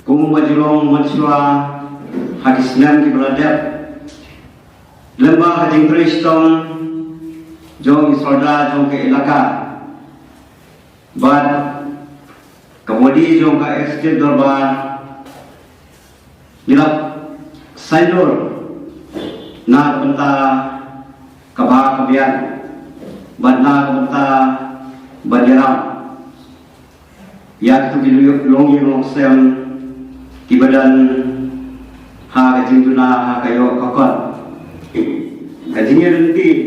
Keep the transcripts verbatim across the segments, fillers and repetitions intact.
Kumba ju long mynshuwa ha ki snem kiba la dep, lyngba ka jingtrei shitom jong ki sordar jong ka elaka bad ka body jong ka Executive Dorbar, ngi la saiñdur na ka bynta ka bha ka biang bad na ka bynta ban ïarap ïa kitu ki longïing longsem kiba don ha ka jingduna ha ka ïoh ka kot. Ka jingïaryntih.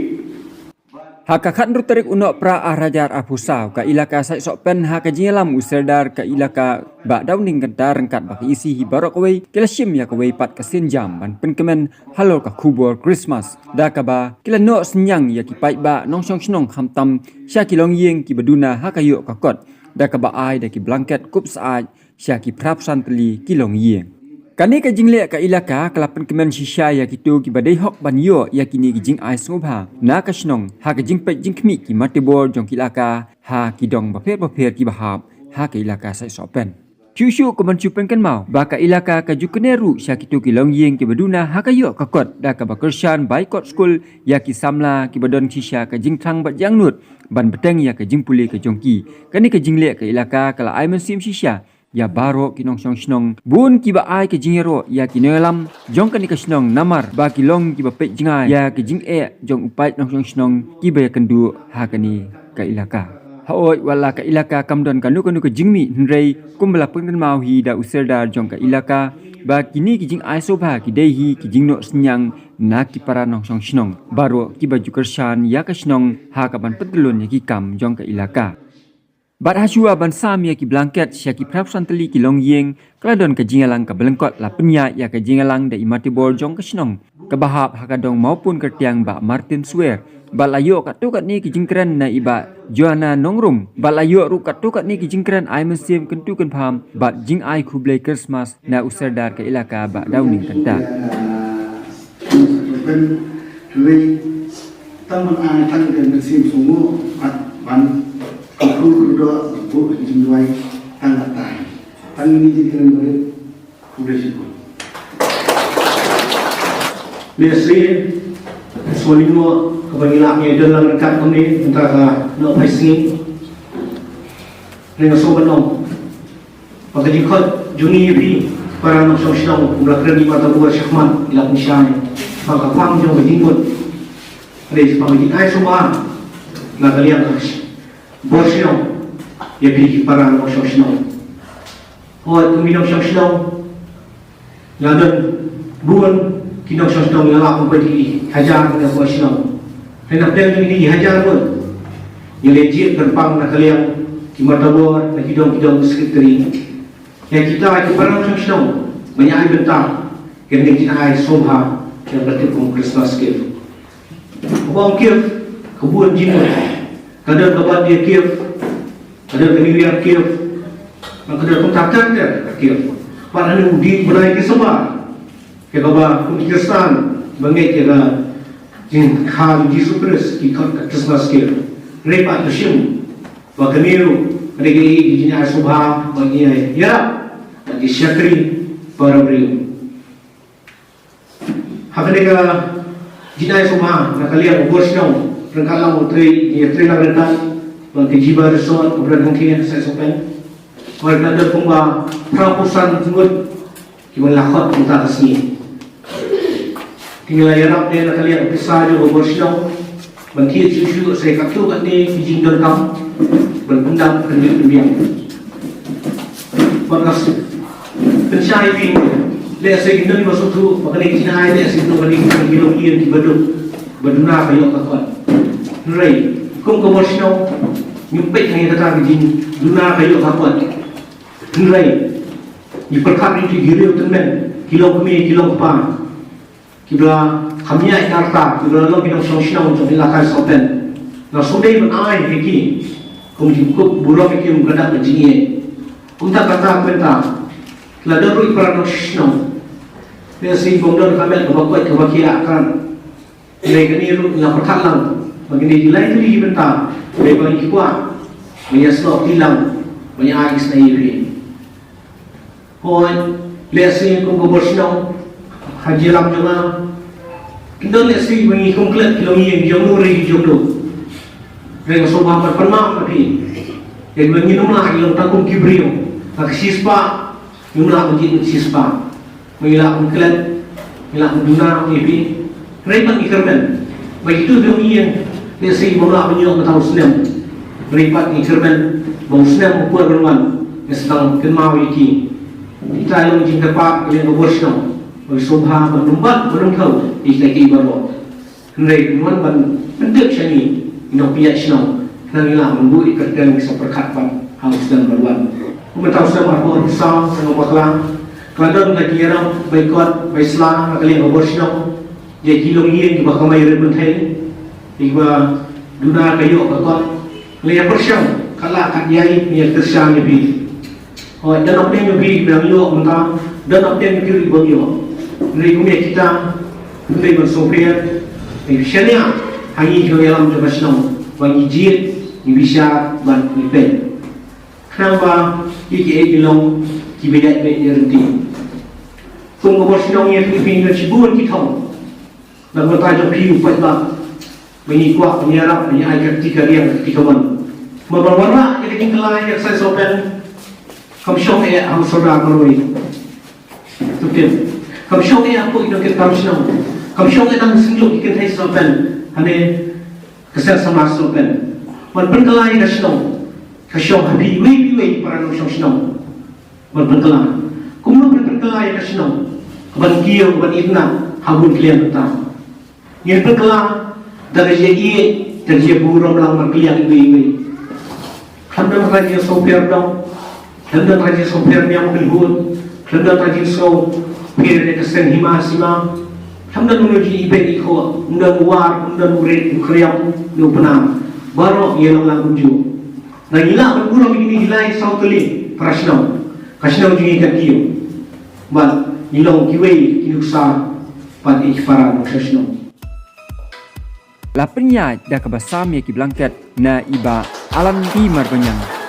Ha ka khatnru tarik u Nohprah ar hajar arphew saw, ka elaka Saisohpen, ha ka jingïalam u Sordar ka elaka Bah Downing Kynta ryngkat bad ka E C hi baroh kawei, ki la shim ïa kawei pat ka sienjam ban pynkmen halor ka khubor Christmas, da kaba ki la noh synñiang ïa ki paidbah nongshong shnong, khamtam sha ki longïing kiba duna ha ka ïoh ka kot, da kaba ai da ki blanket kup syaid sha ki phra phew san tylli ki longïing. Kane ka jingleh ka elaka ka la pynkmen shisha ïa kito kiba dei hok ban ïoh ïa kine ki jingai sngewbha na ka shnong, ha ka jingpeit jingkhmih ki matebor jong ki elaka ha ki dong bapher bapher kiba hap ha ka elaka Saisohpen. Shuh shuh ka ban shu pynkynmaw ba ka elaka ka ju kynnoh ruh sha kito ki longïing kiba duna ha ka ïoh ka kot, da kaba kyrshan bai kot skul ïa ki samla kiba don shisha ka jingthrang bad jingangnud ban bteng ïa ka jingpule ka jong ki. Kane ka jingleh ka elaka ka la ai mynsiem shisha ïa baroh ki nongshong shnong, bun kiba ai ka jingïaroh ïa ki nongïalam jong kane ka shnong, namar ba ki long kiba peit jngai ïa ka jingeh jong u paid nongshong shnong kiba ïakynduh ha kane ka elaka. Haoid, wat la ka elaka kam don kano kano ka jingmih, hynrei kumba la pynkynmaw hi da u Sordar jong ka elaka ba kine ki jingai sngewbha ki dei hi ki jingnoh synñiang na ki para nongshong shnong baroh kiba ju kyrshan ïa ka shnong ha ka ban pyntyllun ïa ki kam jong ka elaka. Bad ha shuwa ban sam ïa ki blanket sha ki phra phew san tylli ki longïing, ka la don ka jingïalang kaba lyngkot, la pynïaid ïa ka jingïalang da i matebor jong ka shnong kaba hap ha ka dong Mawpun Kyrtiang, Bah Martin Swer. Bad la ïoh katto katne ki jingkren na i Bah Joanna Nongrum. Bad la ïoh ruh katto katne ki jingkren ai mynsiem kyntu kynpham bad jingai khublei Christmas na u Sordar ka elaka Bah Downing Kynta. Hynrei tang ban ai tang ka mynsiem sngewbha bad ban kyrkhu kyrdoh ban buh ka jingduwai tang katta. Tang kine ki jingkren barit. Khublei shibun. Lehse sngewbha kaba ngi lah ngi don lang ryngkat kumne mynta ka nohphai sngi. Hynrei nga sngewbha ban ong ba ka jingkhot jong ngi ïa phi para nongshong shnong, kumba la kren i Martha Buar shakhmat, i la pynshai ba ka pang jong ka jingmut ka dei shaphang ka jingai sngewbha na ka liang ka bor shnong ïa phi ki para nongshong shnong. Hooid, kum ki nongshong shnong, la don bun ki nongshong shnong, la lah ban poi ki hajar ki nongshong shnong. Hynrei na pdeng jong kine ki hajar bun, ngi la jied kyrpang na ka liang ki Martha Buar, na ki dong ki dong secretary. Ïa kita ki para nongshong shnong ban ïa ai bynta ïa kane ka jingai sngewbha, ïa ka tip kum Christmas gift. Kaba ong gift, ka bun jingmut. Ka don ka birthday gift, ka don ka New Year gift, ka don kumta ter ter gift. Bad ha une u dei u bnai December, ïa kaba kum ki Khristan ba ngeit ïa ka jingkha jong u Jisu Khrist ki khot ka Christmas gift. Hynrei pat to shim ba kane ruh ka dei ka jingai sngewbha ba ngi ïarap bad ngi shakri para briew. Ha kane ka jingai sngewbha na ka liang u bor shnong, ryngkat lang u trei, ngi trei lang ryngkat bad ka Jiba Resort, u Brother Hangkhie, Saisohpen. Bad ka don kumba phra phew san ngut kiba la khot mynta ka sngi. Te ngi la ïarap ne na ka liang ka pisa jong u bor shnong ban thied shuh shuh sa katto katne ki jingdonkam ban pyndap, pynbiang, pynbiang. Bad nga pynshai ïa phi, lehse ki nongïalam sngewthuh ba kane ka jingai lehse ki nongïalam, ki longïing kiba duk ba duna ka ïoh ka kot. Hynrei kum ka bor shnong ngim peit hangne kata ka jingduna ka ïoh ka kot. Hynrei ngi pyrkhat ïa ki briew tymmen, ki longkmie, ki longkpa, kiba la kham ïaid na rta, kiba la long ki nongshong shnong jong ka elaka Saisohpen. Nga sngewdei ban ai ha ki kum ki kup burom, ha ki kum ka dak ka jingïeit. Kumta kata ka bynta la don ruh ki para nongshong shnong. Lehse bym don ka met kaba koit kaba khiah kan. Hynrei kane ruh nga pyrkhat lang ba kine ki lai tylli ki bynta, hynrei ba ngi kwah ban ïa snoh kti lang, ban ïa ai ki snei ïa phi. Hooid, lehse kum ka bor shnong ha jingïalam jong nga, ki don lehse ba ngi kum klet ki longïing jong u ri jong u. Hynrei nga sngewbha ban pynmap ïa phi, ïa kiba ngim lah ïa long tang kum ki briew ha ka shispah. Ngim lah ban jied shispah. Ngi lah ban klet, ngi lah ban duna ïa phi. Hynrei pat ngi kyrmen ba kito ki longïing, lehse ba ngim lah ban ïoh mynta u snem, hynrei pat ngi kyrmen ba u snem uba kut ban wan, ngi sdang kynmaw ïa ki. Kita long jingkyrpad ka liang ka bor shnong ba ngi sngewbha ban ym bat ban ym thaw ïa kita kiei baroh. Hynrei kin wan ban pyntip sha ngi, ïa ki nongpynïaid shnong, khnang ngi lah ban buh ïa ka kyrteng sa pyrkhat pat ha u snem ban wan. Kumta u snem arphew arphew saw, snem bakla, ka la don ka jingïarap bai kot bai sla na ka liang ka bor shnong ïa ki longïing kiba kamai rit pynthei, ïa kiba duna ka ïoh ka kot. Lei ïa pyrshang kat la kat ïai ïa kyrshan ïa phi. Hooid, don hapdeng jong phi kiba dang ïoh mynta, don hapdeng jong phi ruh kiba ïoh. Hynrei kum ïa kita, hynrei ban sngewthuh, ngi shaniah ha ngi ki nongïalam jong ka shnong ba ngi jied, ngi bishar bad ngi peit. Khnang ba ki, ki, ki long kiba ïaid beit ïaid ryntih. Kum ka bor shnong ïa phi, phi don shibun ki thong. Namar ka jong phi u paidbah ba ngi kwah, ba ngi ïarap, ba ngi ai ka kti ka riang, ka kti ka mon. Namar ba wanrah ïa ka jingkylla ïa ka Sai Sohpen, kam shong eh ha u sordar marwei. Tukim. Kam shong eh hapoh ki nongkitkam shnong. Kam shong eh tang ha synduk ki kynthei Sohpen, hane ka seng samla Sohpen. Ban pynkylla ïa ka shnong, ka shong ha phi iwei pa iwei para nongshong shnong. Ban pynkylla. Kumno ban pynkylla ïa ka shnong? Ban kiew, ban itynnad ha bun ki liang bynta. Ngin pynkylla da ka jingïeit, da ka jingburom lang markylliang iwei iwei. Khlem don ka jingsngewpher doh, khlem don ka jingsngewpher niam kylhun, khlem don ka jingsngewpher ïa ka seng hima sima, khlem don uno u jingibeiñ ikhoh, ym don u war, ym don u rit, u khriam, ne u pnar. Baroh ngi long lang kumjuh. Ngi lah ban burom ïa kine ki lai saw tylli para shnong. Ka shnong jong ngi kan kiew. Bad ngi long kiwei ki nuksa bad ïa ki para nongshong shnong. La pynïaid da kaba sam ïa ki blanket na i Bah Alan P Marbaniang.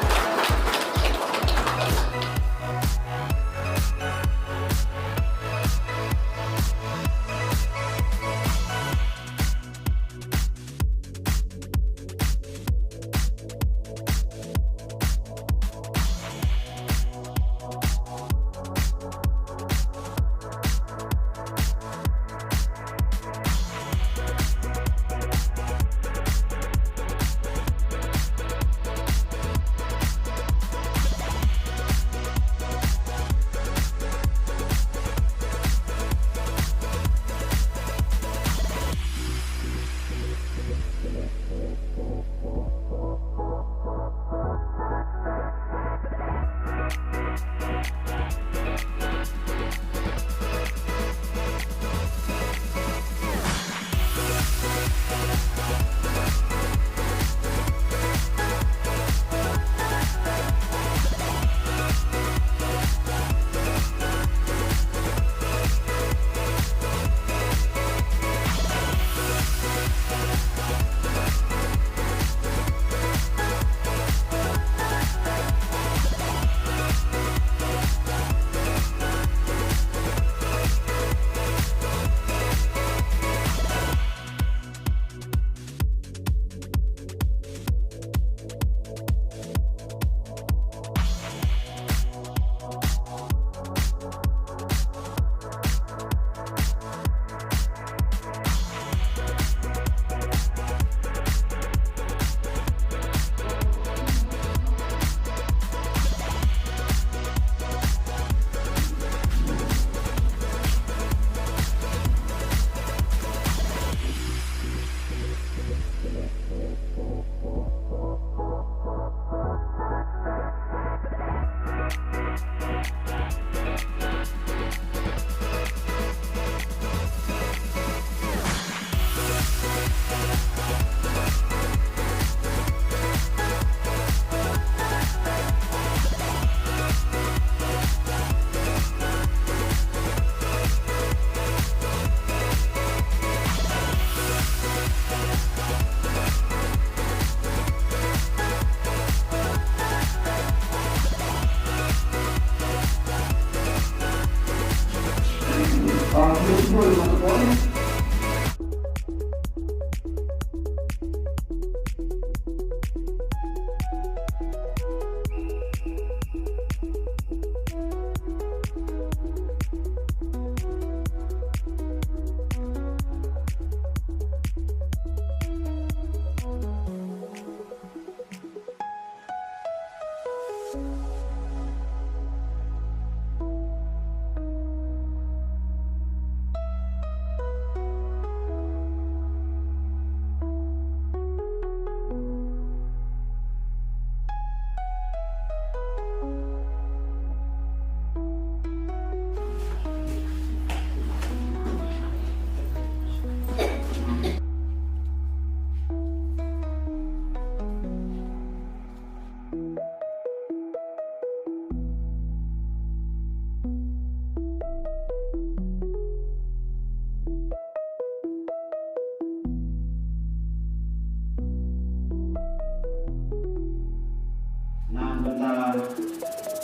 Na ka bynta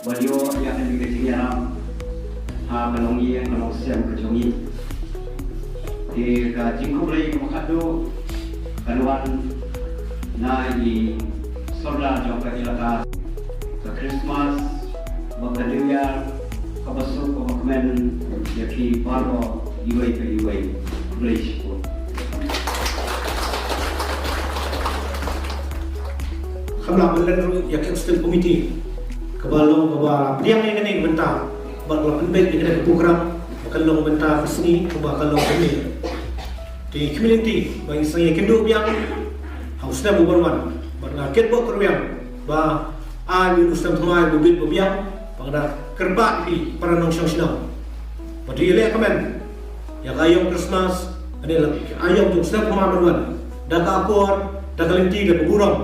ban ïoh ïa kane ka jingïalam ha ka longïing ka longsem ka jong ngi. Te ka jingkhublei kaba khadduh kan wan na i sordar jong ka elaka. Ka Christmas bad ka New Year kaba suk kaba kmen ïa phi baroh iwei pa iwei. Khublei shibun. Khamtam ban len ruh ïa ka executive committee kaba long kaba la pdiang ïa kane ka bynta bad la pynbeit ïa kane ka program ba kan long bynta ka sngi kaba kan long kane. Te ki community ba ngi sngewkynduh biang ha u snem uba wan bad nga kitbok kyrwiang ba ai u snem thymmai ba bit ba biang ba nga da kyrpad ïa phi para nongshong shnong. Ba dei leh kmen ïa ka aïom Christmas, ane la aïom jong snem kumne ban wan da ka akor, da ka lynti, da ka burom,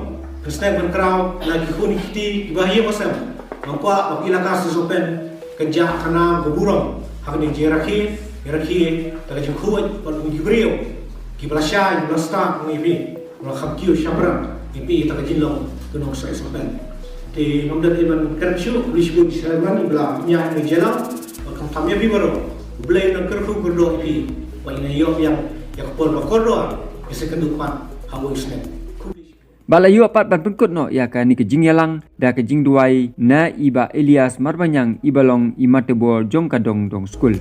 ka snem ban kraw na ki khun ki kti kiba ha ïing ha sem. Nga kwah ba ki la ka Sohpen kan jah ka nam ka burom ha kane ka jingrakhe, rakhe da ka jingkhuid bad ki briew kiba la shai, kiba la stad ngi phi. Ba la kham kiew shaphrang ïa phi ïa ka jinglong ka nongshong sngewbha. Te ngam da ban kren shuh, khublei shibun ïa phi ba la pynïaid ïa ka jingïalang. Bad khamtam ïa phi baroh, U Blei un kyrkhu kyrdoh ïa phi. Ba ngin ïoh biang ïa ka por ba kordor, ïa ka kynduh pat ha u snem. Khublei shibun. Ba la ïoh pat ban pynkut noh ïa kane ka jingïalang da ka jingduwai na i Bah Elias Marbaniang iba long i matebor jong ka Dong Dong School.